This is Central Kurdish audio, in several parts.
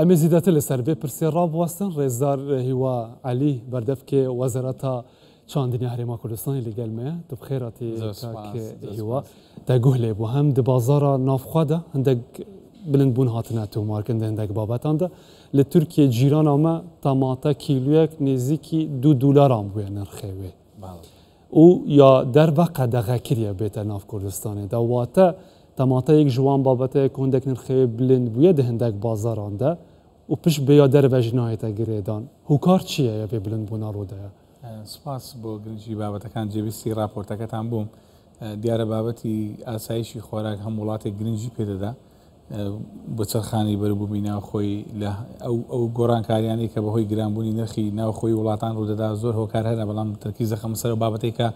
Em ê zêdetir li ser vê pirsê rabiwestin. Rêzdar Hîwa Elî berdevkê Wezareta Çandiniya Herêma Kurdistanê li gel me ye. Tu bi xêr hatî kak Hîwa. Te guh lê bû. Hem di bazara navxwe de hindek bilindbûn hatine tomarkirin di hindek babetan de. Li Tirkiyê cîrana me temate kîloyek nêzîkî du dolaran bûye nirxê wê. Û ya derve qedexe kiriye bête nav Kurdistanê de. Wate temate yek ji wan babete ye ku hindek nirxê wê bilind bûye di hindek bazaran de û pişt bê ya derve jî nahête girêdan. Hokar çi ye ya vê bilindbûna rûdaya? Spas bo girinjî babetekan cêwîstî raporteketan bûm. Diyarە بابەتی ئاسایشی خۆراک هەم وڵاتێک گرنگی پێدەدا وەچەرخانی بەروبوومی ناوخۆی لە ئەو ئەو گۆڕانکاریانەی کە بەهۆی گرانبوونی نرخی ناوخۆی وڵاتان ڕوودەدا زۆر هۆکار هەنە بەڵام تەرکیز دەخەمە سەر ئەو بابەتەی کە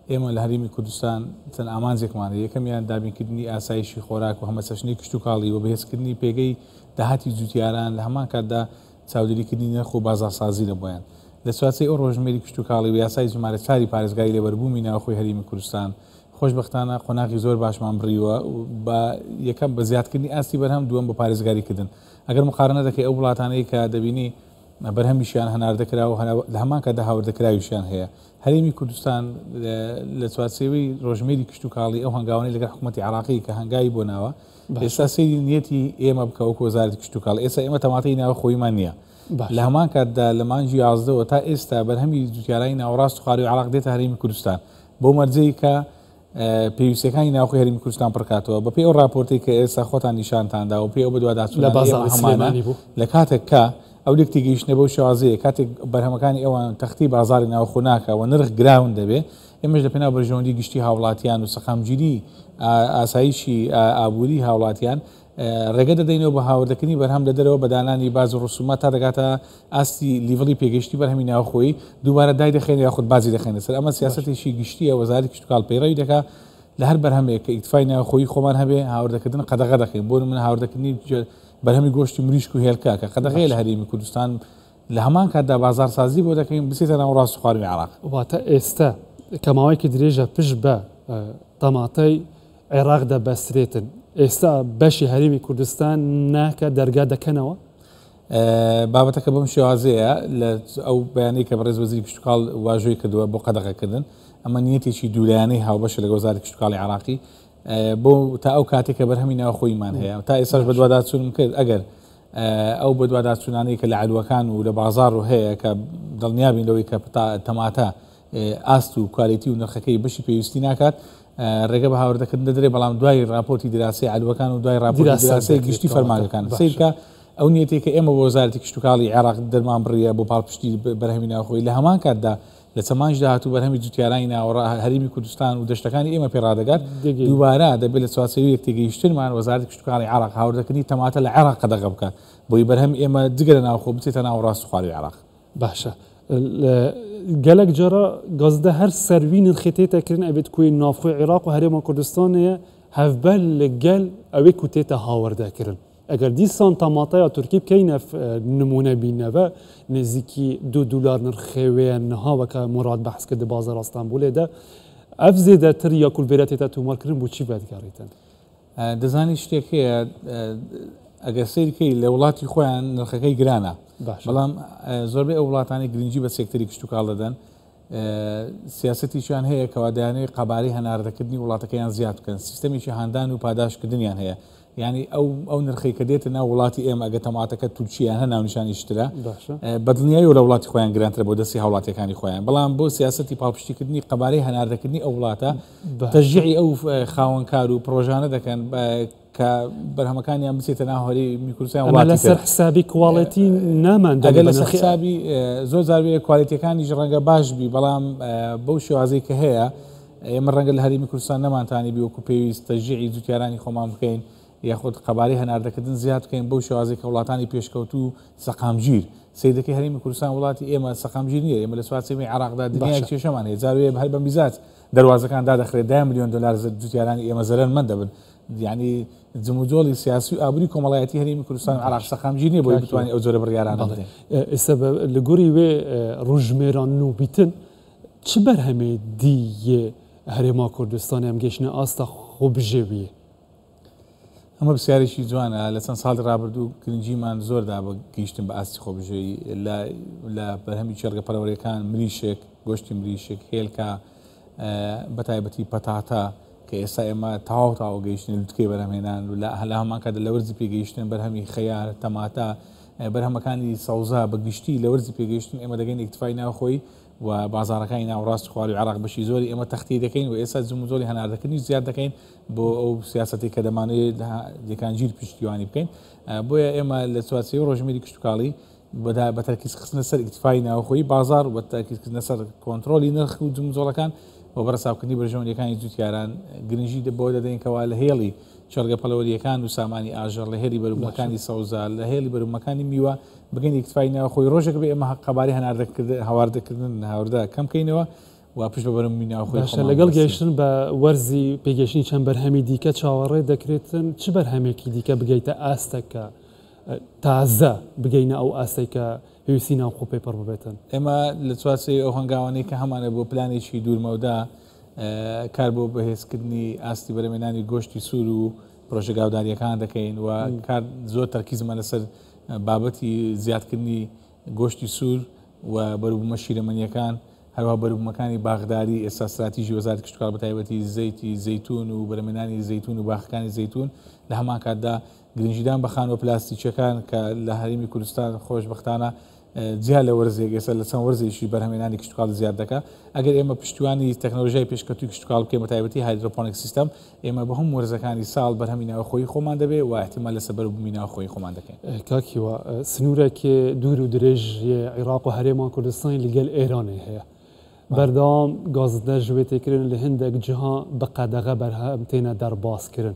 ئێمە لە هەرێمی کوردستان چەند ئامانجێکمان هەیە یەکەمیان دابینکردنی ئاسایشی خۆراک و هەمەچەشنەی کشتوکاڵی و بەهێزکردنی پێگەی داهاتی جوتیاران لە هەمان کاتدا چاودێریکردنی نرخ و بازاڕسازی لە بۆیان لە چوارچێوەی ئەو ڕۆژژمێری کشتوکاڵی و یاسای ژمارە چاری پارێزگاری لە بەربوومی ناوخۆی هەرێمی کوردستان خۆشبەختانە قۆناغی زۆر باشمان بڕیوە بە یەکەم بە زیادکردنی ئاستی بەرهەم دووەم بە پارێزگاری کردن ئەگەر مقارنە دەکەی ئەو وڵاتانەی کە دەبینی بەرهەمیشیان هەناردە کراوە لە هەمان کاتدا هاوردەکراویشیان هەیە هەرێمی کوردستان لە چوارچێوەی ڕۆژمێری کشتوکاڵی ئەو هەنگاوانەی لەگەڵ حکوومەتی عراقی کە هەنگاوی بۆ ناوە ئێستا سەیری نیەتی ئێمە بکە وەکو وەزارەتی کشتوکاڵ ئێستا ئێمە تەماتەی ناوخۆیمان نییە لە هەمان کاتدا لە مانگی یازدەوە تا ئێستا بەرهەمی جوتیارانی ناوەڕاست و خوارووی عراق دێتە هەرێمی کوردستان بەو مەرجەی کە پێویستیەکانی ناوخۆی هەرێمی کوردستان پڕکاتەوە بەپێی ئەو راپۆرتەی کە ئێستا خۆتان نیشانتان دا و پێی ئەو بەدواداچوونانەی لە بازاڕی ئێمە هەمانە سلێمانی بوو. لە کاتێک کە ئەو لێک تێگەیشتنە بەو شێوازەیە کاتێک بەرهەمەکانی ئەوان تەختی بازاڕی ناوخۆ ناکا و نرخ گراون دەبێ ئێمەش لە پێناو بەرژەوەندی گشتی هاوڵاتیان و سەقامگیری ئاسایشی ئابووری هاوڵاتیان ڕێگە دەدەینەوە بە هاوردەکردنی بەرهەم لە دەرەوە بە دانانی باج و ڕسومات تا دەگاتە ئاستی لیڤڵی پێگەیشتنی بەرهەمی ناوخۆیی، دووبارە دایدەخەین یاخود باجی دەخەینە سەر. ئەمە سیاسەتێکی گشتییە وەزارەتی کشتوکاڵ پەیڕەوی دەکا. لە هەر بەرهەمێک کە ئیکتفای ناوخۆیی خۆمان هەبێ، هاوردەکردن قەدەغە دەکەین. بۆ نموونە هاوردەکردنی بەرهەمی گۆشتی مریشک و هێلکە کە قەدەغەیە لە هەرێمی کوردستان، لە هەمان کاتدا بازاڕسازی بۆ دەکەین بچێتە ناوەڕاست و خوارووی عێراق. واتە ئێستە کە ماوەیەکی درێژە پشت بە تەماتەی عێراق دەبەسترێتن، ئێستا بەشی هەرێمی کوردستان ناکە دەرگا دەکەنەوە؟ بابەتەکە بەم شێوازەیە، لە ئەو بەیانەی کە بەڕێز وەزیری کشتوکاڵ واژۆی کردووە بۆ قەدەغەکردن، ئەمە نیەتێکی دوولایەنەی هاوبەشە لەگەڵ وەزارەتی کشتوکاڵی عێراقی بۆ تا ئەو کاتێک کە بەرهەمی ناوخۆیمان هەیە تا ئێستاش بەدواداچوونم کرد ئەگەر ئەو بەدواداچوونانەی کە لە عەلوەکان و لە بازاڕ و هەیە کە دڵنیابین لەوەی کە تەماتە ئاست و کوالێتی و نرخەکەی بەشی پێویستی ناکات ڕێگە بە هاوردەکردن دەدرێت بەڵام دوای راپۆرتی دراسی عەلوەکان و دوای راپۆرتی دراسی گشتی فەرمانگەکان سیرکە ئەو نیەتێک کە ئێمە بۆ وەزارەتی کشتوکاڵی عێراق دەرمان بڕیە بۆ پاڵپشتی بەرهەمی ناوخۆی لە هەمان کاتدا لە چەند مانگی داهاتوو بەرهەمی جوتیارانی ناوەڕا هەرێمی کوردستان و دەشتەکانی ئێمە پێ ڕادەگات، دووبارە دەبێت لە چوارچێوەی یەکتێگەیشتنمان وەزارەتی کشتوکاڵی عێراق هاوردەکردنی تەماتە لە عێراق قەدەغە بکات بۆی بەرهەمی ئێمە جگە لە ناوخۆ بچێتە ناوەڕاست و خوارووی عێراق. باشە گەلەک جارا گازدە هەر سەروی نرخێ تێتە کرن ئەبێت کوی ناوخۆی عێراق و هەرێما کوردستانێ هەڤبەر لە گەل ئەوێ کو تێتە هاوردە کرن. ئەگەر دیسان تەماتەیا تورکی بکەینە نمونە بینەوە نزیکی دو دولار نرخێ وێ نها وەکە موراد بەحس کرد بازار ئەستەنبولێ دە ئەف زێدەتر یا کول ڤێرە تێتە تومار کرن بۆ چی ڤەدگەڕیتن؟ دەزانی شتێک هەیە ئەگەر سەیرکەی لە وڵاتی خۆیان نرخەکەی گرانە بەڵام زۆربەی ئەو وڵاتانی گرنگی بە سێکتەری کشتوکاڵ دەدەن سیاسەتێکیان هەیە کەوا دەیانەوێت قەبارەی هەناردەکردنی وڵاتەکەیان زیاد بکەن، سیستەمێکی هاندان و پاداشتکردنیان هەیە، یانی ئەو ئەو نرخەی کە دێتە ناو وڵاتی ئێمە ئەگەر تەماتەکە تورکییە یان هەر ناونیشانێکی ترە بە دڵنیاییەوە لە وڵاتی خۆیان گرانترە بۆ دەستی هاوڵاتییەکانی خۆیان، بەڵام بۆ سیاسەتی پاڵپشتیکردنی قەبارەی هەناردەکردنی ئەو وڵاتە تەشجیعی ئەو خاوەنکار و پڕۆژانە دەکەن کە بەرهەمەکانیان بچێتە ناو هەرێمی کوردستان وڵاتی تر. لەسەر حسابی کواڵێتی نامان دەبێت ئەگەر لەسەر حسابی زۆر جار بێ کوالێتیەکانیش ڕەنگە باش بی بەڵام بەو شێوازەی کە هەیە ئێمە ڕەنگە لە هەرێمی کوردستان نەمانتانی بی وەکو پێویست تەشجیعی جوتیارانی خۆمان بکەین یاخود قەبارەی هەناردەکردن زیاد بکەین بەو شێوازەی کە وڵاتانی پێشکەوتوو سەقامگیر سەیرەکەی هەرێمی کوردستان وڵاتی ئێمە سەقامگیر نییە ئێمە لە چوارچێوەی عێراقدا دنیایەک کێشەمان هەیە جار وێ هەر بە میزاج دەروازەکان دادەخرێت دایان ملیۆن دۆلار جوتیارانی ئێمە زەرەرمەند دەبن یانی جموجۆڵی سیاسی و ئابووری کۆمەڵایەتی هەرێمی کوردستان و عێراق سەقامگیر نییە بۆی بتوانێت ئەو جۆرە بڕیارانە بدەین. ئێستا لە گۆری وێ ڕۆژژمێران نوو بیتن چ بەرهەمێ دی یێ هەرێما کوردستانێ ئەم گەیشتنە ئاستە خۆبژێویێ؟ ئەمە پرسیارێکی جوانە. لە چەند ساڵی ڕابردوو گرنگیمان زۆر دا بە گەیشتن بە ئاستی خۆبژێوی لە بەرهەمی کێڵگە پەلەوەرییەکان، مریشک، گۆشتی مریشک، هێلکە، بە تایبەتی پەتاتە کە ئێستا ئێمە تەواو تەواو گەیشتنە لوتکەی بەرهەمهێنان و لە هەمان کاتدا لە وەرزی پێگەیشتن بەرهەمی خەیار، تەماتە، بەرهەمەکانی سەوزە بە گشتی لە وەرزی پێگەیشتن ئێمە دەگەین ئیکتفای ناوخۆی و بازاڕەکانی ناوەڕاست و خوارووی عێراق بەشی زۆری ئێمە تەختیە دەکەین و ئێستا جموجۆڵی هەناردەکردنیش زیاد دەکەین بۆ ئەو سیاسەتی کە دەمانەوێت یەکانگیر پشتیوانی بکەین. بۆیە ئێمە لە چوارچێوەی ڕۆژمێری کشتوکاڵی بە تەرکیز خستنە سەر ئیکتفای ناوخۆیی بازاڕ و تەرکیزکردنە سەر کۆنترۆڵی نرخ و جموجۆڵەکان و بەرەساوکردنی بەرژەوەندییەکانی جوتیاران گرنگی بەوە دەدەین کەوا لە هێڵی کێڵگە پەلەوەرییەکان و سامانی ئاژەڵ، لە هێڵی بەروبوومەکانی سەوزە، لە هێڵی بەروبوومەکانی میوە بگەین ئیکتفای ناوخۆیی. ڕۆژێک بێ ئێمە قەبارەی هەناردەکردن، هاواردەکردن، هاوردە کەم کەینەوە و پشت بە بەروبوومی ناوخۆی باشە خۆمان لەگەڵ ببەستین. گەیشتن بە وەرزی پێگەیشتنی چەند بەرهەمی دیکە چاوەڕێ دەکرێتن چ بەرهەمێکی دیکە بگەیتە ئاستێک کە تازە بگەینە ئەو ئاستەی کە پێویستی ناوخۆ پێ پڕ ببێتن؟ ئێمە لە چوارچێوەی ئەو هەنگاوانەی کە هەمانە بۆ پلانێکی دوورمەودا کار بۆ بەهێزکردنی ئاستی بەرهەمهێنانی گۆشتی سوور و پرۆژە گاودارییەکان دەکەین و کار زۆر تەرکیزمان لەسەر بابەتی زیادکردنی گۆشتی سوور و بەروبوومە شیرەمەنییەکان، هەروەها بەروبوومەکانی باخداری، ئێستا ستراتیژی وەزارەتی کشتوکاڵ بەتایبەتی زەیتی زەیتوون و بەرهەمهێنانی زەیتوون و باخەکانی زەیتوون، لە هەمان کاتدا گرنگیدان بە خانووە پلاستیکییەکان کە لە هەرێمی کوردستان خۆشبەختانە جیا لە وەرزێک ئێستا لە چەند وەرزێکی بەرهەمهێنانی کشتوکاڵ زیاد دەکا. ئەگەر ئێمە پشتیوانی تەکنەلۆژیای پێشکەوتووی کشتوکاڵ بکەین بەتایبەتی hydroponic system ئێمە بە هەموو وەرزەکانی ساڵ بەرهەمی ناوخۆیی خۆمان دەبێ و ئیعتیماد لەسەر بەروبوومی ناوخۆیی خۆمان دەکەین. کاک هیوا، سنوورێکی دوور و درێژ ی عیراق و هەرێما کوردستانی لەگەل ئێرانێ هەیە. بەردەوام گازندە ژ وێ تێکرن لە هندێک جیها بە قەدەغە بەرهەم تێنە دەرباز کرن.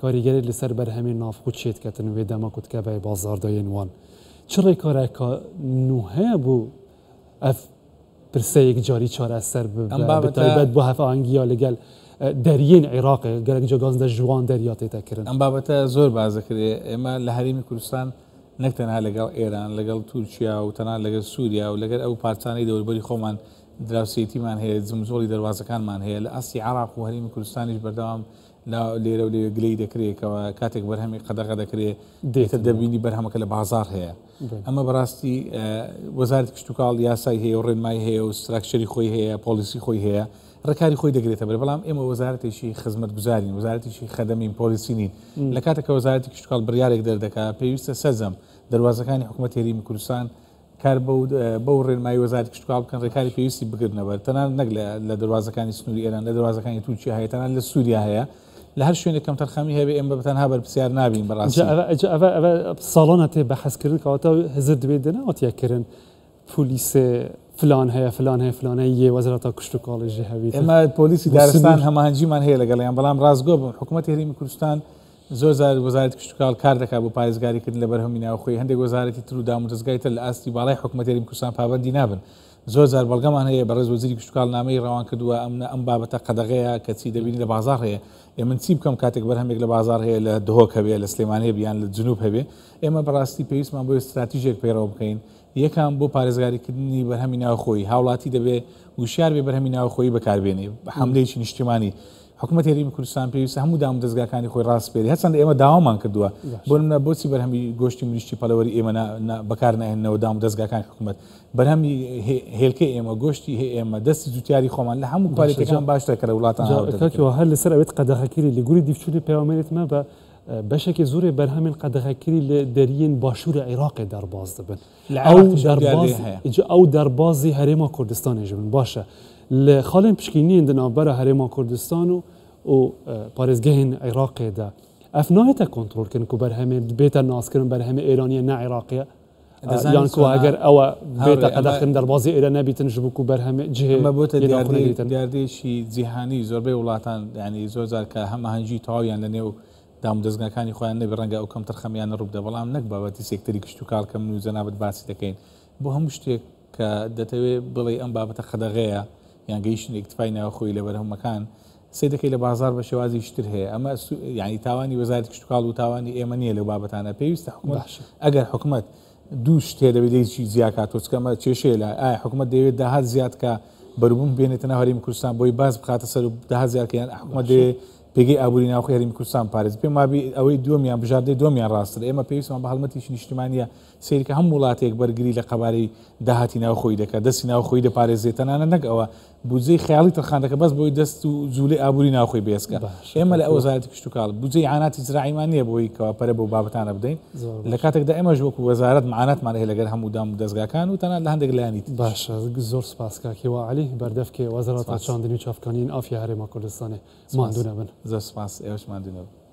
کاریگەری لەسەر بەرهەمێ ناوخۆ چێدکەتن وێ دەما ku dikeve بازار de yên wan. چ ڕێکارێکا نوو هەیە بۆ ئەv پرسە یەکجاری چارەسەر ئەم ببە بابەتە بەتایبەت بۆ هەڤاهەنگییا لەگەل دەریێن عێراقێ گەلەک جا گازندە ژ وان دەریا تێتە کرن. ئەم بابەتە زۆر باس دەکرێ. ئێمە لە هەرێمی کوردستان نەک تەنها لەگەڵ ئێران، لەگەڵ تورکیا و تەنانەت لەگەڵ سووریا و لەگەل ئەو پارچانەی دەوروبەری خۆمان دراوسێیەتیمان هەیە، جموجۆڵی دەروازەکانمان هەیە. لە ئاستی عێراق و هەرێمی کوردستانیش بەردەوام لە لێرە و لەوێ گلەیی دەکرێ کەوا کاتێک بەرهەمی قەدەغە دەکرێ ئیتر دەبینی بەرهەمەکە لە بازاڕ هەیە. ئەمە بەڕاستی وەزارەتی کشتوکاڵ یاسای هەیە و ڕێنمایی هەیە و structure ی خۆی هەیە، policy خۆی هەیە، ڕێکاری خۆی دەگرێتە بەر، بەڵام ئێمە وەزارەتێکی خزمەتگوزارین، وەزارەتێکی خەدەمین، policy نین. لە کاتێک کە وەزارەتی کشتوکاڵ بڕیارێک دەردەکا پێویستە سەرجەم دەروازەکانی حکوومەتی هەرێمی کوردستان کار بەو ڕێنمایی وەزارەتی کشتوکاڵ بکەن ڕێکاری پێویستی بگرنەبەر، تەنانەت نەک لە دەروازەکانی سنووری ئێران، لە دەروازەکانی تورکیا هەیە، تەنانەت لە سووریا هەیە، لە هەر شوێنێک کەمتەرخەمی هەبێ ئێمە بە تەنها بەرپرسیار نابین بەڕاستی. جا ئەڤ ساڵانە تێ بەحس کردن کەواتە هزر دوێ دنە هاتیە کردن پۆلیسێ فلان هەیە فلان هەیە فلان هەیە یێ وەزارەتا کشتوکاڵێ ژێ هەبیتن. ئێمە پۆلیسی دارستان هەماهەنگیمان هەیە لەگەڵیان، بەڵام ڕاستگۆ بم حکوومەتی هەرێمی کوردستان زۆر جار وەزارەتی کشتوکاڵ کار دەکات بۆ پارێزگاریکردن لە بەرهەمی ناوخۆیی، هەندێک وەزارەتی تر و دامودەزگای تر لە ئاستی باڵای حکومەتی هەرێمی کوردستان پابەندی نابن. زۆر جار بەڵگەمان هەیە بەڕێز وەزیری کشتوکاڵ نامەی ڕەوان کردووە ئەم ئەم بابەتە قەدەغەیە کەچی دەبینی لە بازاڕ هەیە. ئێ من چی بکەم کاتێک بەرهەمێک لە بازاڕ هەیە لە دهۆک هەبێ لە سلێمانی هەبێ یان لە جنوب هەبێ؟ ئێمە بەڕاستی پێویستمان بۆیە ستراتیژێک پەیڕەو بکەین یەکەم بۆ پارێزگاریکردنی بەرهەمی ناوخۆیی، هاوڵاتی دەبێ وشیار بێ بەرهەمی ناوخۆیی بەکاربێنێ، حەملەیەکی نیشتیمانی. حکومەتی هەرێمی کوردستان پێویستە هەموو دامودەزگاکانی خۆی ڕاسپێرێ، هەرچەندە ئێمە داوامان کردووە، بۆ نمونە بۆچی بەرهەمی گۆشتی مریشکی پەلەوەری ئێمە بەکار ناهێننەوە دامودەزگاکانی حکومەت، بەرهەمی هێلکەی ئێمە، گۆشتی ئێمە، دەستی جوتیاری خۆمان لە هەموو کوالێتیەکان باشترە کە لە وڵاتان هاوردە دەکرێت. کاک هیوا هەر لەسەر ئەوێت قەدەغەکری لە گوری دیفچوونی پەیامێنێت مە بە بەشێکی زۆرێ بەرهەمێن قەدەغەکری لە دەریێن باشوورە عیراقێ دەرباز دبن. لە ئەو عێراقیش ئەو دەرباز دیاردەیە هەیە. ئیجا ئەو دەربازی هەرێما کوردستانێ ژ بن. باشە لە خاڵێن پشکینیێن di navbera هەرێما کوردستان و و پارێزگەهێن عیراقێ de ev nahête kontrolkirin ku berhemê bête naskirin berhemê Êraniye ne Iraqê دەزانی یان ku چۆنە eger ewe هاوڕێ bête ئەمە qedexkirin derbazî Êre nebîtin ji bo ku berhemê cihê ئەمە بۆتە yê navxwe دیاردەی negirîtin. دیاردەیەکی جیهانی زۆربەی وڵاتان یانی زۆر جار کە هەماهەنگی تەواویان لە نێو دامودەزگاکانی خۆیان نەبێ ڕەنگە ئەو کەمتەرخەمیانە ڕووبدا، بەڵام نەک بابەتی سێکتەری کشتوکاڵ کە من و جەنابت باسی دەکەین بۆ هەموو شتێک کە دەتەوێ بڵێی ئەم بابەتە قەدەغەیە یان گەیشتن ئیکتفای ناوخۆی لە بەرهەمەکان سەیر دەکەی لە بازاڕ بە شێوازێکی تر هەیە ئەمە یانی تاوانی وەزارەتی کشتوکاڵ و تاوانی ئێمە نییە لەو بابەتانە پێویستە حکومەت باشە. ئەگەر حکومەت دوو شت هەیە دەبێت یەکی جیاکاتەوە چونکە ئەمە کێشەیە لە ئایا حکومەت دەیەوێت داهات زیاد کا بەروبووم بێنێتە ناو هەرێمی کوردستان بۆی باز بخاتە سەر و داهات زیاد کە یان حکومەت باشە. دەیەوێت پێگەی ئابووری ناوخۆی هەرێمی کوردستان بپارێزین. پێم وابی ئەوەی دووەمیان، بژاردەی دووەمیان ڕاستترە. ئێمە پێویستمان بە هەڵمەتێکی نیشتیمانییە. سەیرکە هەم وڵاتێک بەرگری لە قەبارەی داهاتی ناوخۆیی دەکات، دەستی ناوخۆیی دەپارێزێت، تەنانەت نەک ئەوە، بودجەی خەیاڵی تەرخان دەکات بەس بۆی دەست و جوولەی ئابووری ناوخۆی بەهێزکا. ئێمە لە وەزارەتی کشتوکاڵ بودجەی ئیعاناتی زراعیمان نییە بۆی کەوا پەرە بەو بابەتانە بدەین، لە کاتێکدا ئێمەش وەکو وەزارەت معاناتمان هەیە لەگەر هەموو دام و دەزگاکان و تەنانەت لە هەندێک لایەنی تریش. باشە زۆر سوپاس کاک هیوا عەلی بەردەفکێ وەزارەتا سوپاس. چاندنی و چاڤکانیین ئافیا هەرێما کوردستانێ. سوپاس. ماندوو نەبن. زۆر سوپاس ئێوەش ماندوو نەبن.